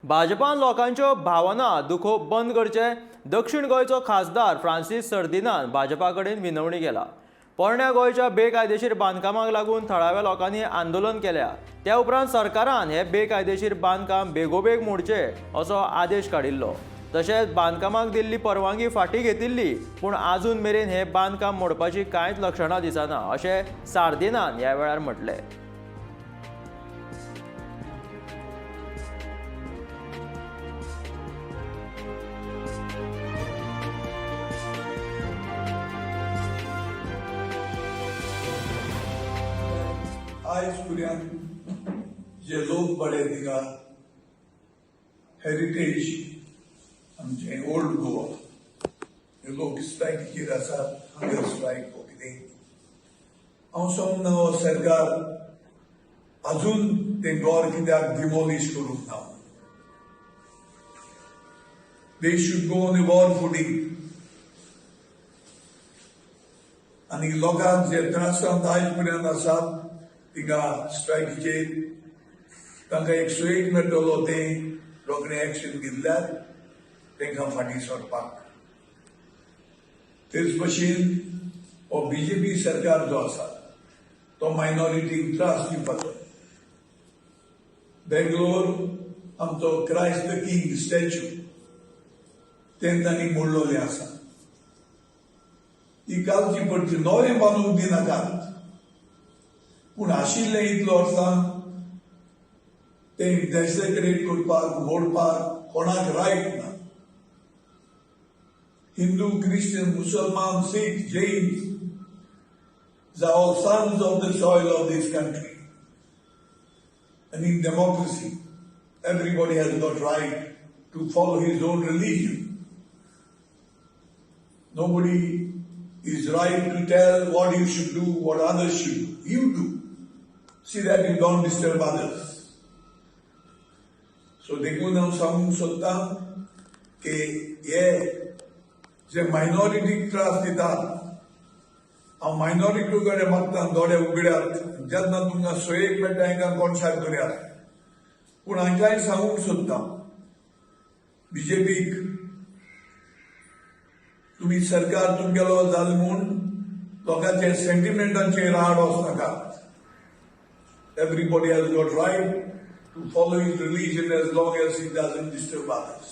भाजपान लोकांच्यो भावना दुखोवप बंद करचे. दक्षिण गोंयचो खासदार फ्रांसीस सर्दिनान भाजपा कडेन विनवणी केला. पोरण्या गोंयच्या बेकायदेशीर बांदकामाक लागून थळाव्या लोकांनी आंदोलन केल्या. त्या उपरांत सरकारान हे बेकायदेशीर बांदकाम बेगोबेग मोडचे असो आदेश काडिल्लो. तशेंच बांदकामाक दिल्ली परवानगी फाटीं घेतिल्ली, पूण आजून मेरेन हे बांदकाम मोडपाची कांयच लक्षणां दिसना अशें सार्दिनान ह्या वेळार म्हटलें. आयज पर्यंत जे लोक बरे थिंगा हेरिटेज आमचे ओल्ड गोवा हे लोक स्ट्रायकीचेर आसात, हंगर स्ट्रायक वो कितें. हांव समजना हो सरकार अजून तें घर कित्याक डिमोलिश करूंक ना. They should go on a war footing. आनी लोकांक जे त्रासांत आयज पर्यंत आसात थिंगा स्ट्रायकीचेर, तांकां एक 101 मेळटलो. तें रोखडें एक्शन घेतल्यार तांकां फाटीं सरपाक. तेच भशेन हो बीजेपी सरकार जो आसा तो मायनॉरिटीक त्रास दिवपाचो. बेंगलोर आमचो क्रायस्ट the king statue तें तांणी मोडलेलें आसा. ही कालची पडची नवें बांदूंक दिनाकात, पूण आशिल्लें इतलो वर्सां तें डेसेक्रेट करपाक, मोडपाक कोणाक रायट ना. हिंदू, क्रिश्चियन, मुसलमान, Sikh, Jain are all sons of the soil of this country. And in democracy, everybody has got right to follow his own religion. Nobody is right to tell what you should do, what others should do. You do. See that you don't disturb others. So देखून हांव सांगूंक सोदतां की हे जे मायनॉरिटीक त्रास दितात, हांव minority कडेन मागता, दोळे उगड्यात. जेन्ना तुमकां सोयेक मेळटा हांकां कोणशाक धरयात. पूण हांकांय सांगूंक सोदता, बीजेपीक, तुमी सरकार तुमगेलो जालें म्हूण लोकांचे सेंटिमेंटांचेर आड वचनाकात. Everybody has got right to follow his religion as long as he doesn't disturb others.